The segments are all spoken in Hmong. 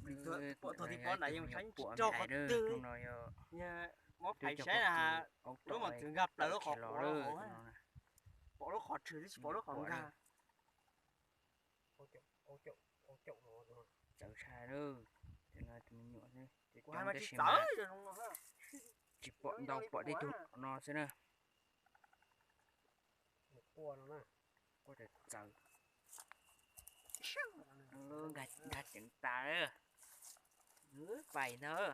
Pom tau tib pob nram yeej saib tsis raug qhov twg. Muab pais saib na, lub mos txwv nkag plaws lub qhov quav los, pom lub qhov tshwm twb tsis pom lub qhov nkag. Txawv tshaj lawm, cov no tus me nyuam xwb, coob tab sis mas tsis pom ntau, pom tib tug no xwb na. Quaj txawv, nkag ceev tas lawm. Pais ntag.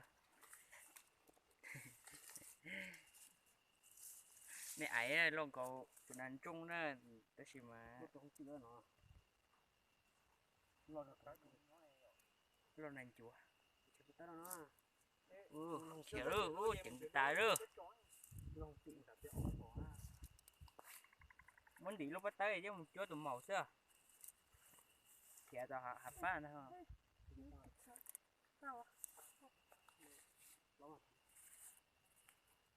Nej aiv loj nkaus tus nas ntsooj na, tab sis mas loj nas ncuav. Khiav lawm, ceev tas lawm. Muab ntim lub pob tawb coj mus cuab tus maum xwb. Khiav tau hav pab ntag.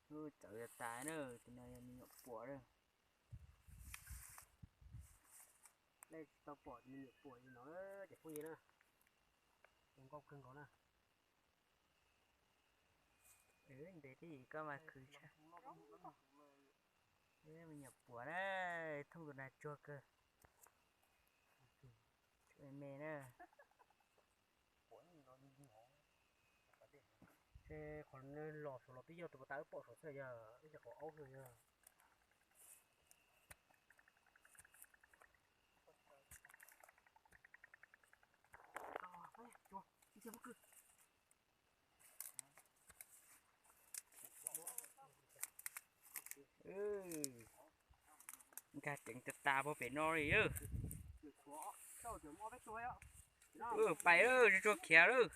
Txawv tas na, tus no yog me nyuam puam lawm. Nej tsis tau pom tus me nyuam puam li no ces phooj ywg na, zoo nkauj kawg nkaus na. Ntev tib yim koj mas khwv tshaj. Me nyuam puam na, thooj tus nas tsuag kawg. Me me na. Ces qhov los saum los twb yog tus pas tas wb pom saum xwb, yog ib yam qhov aub xwb yog. Nkag ceev tas tas puag pem no li. Pais, tsuag tsuag khiav lawm.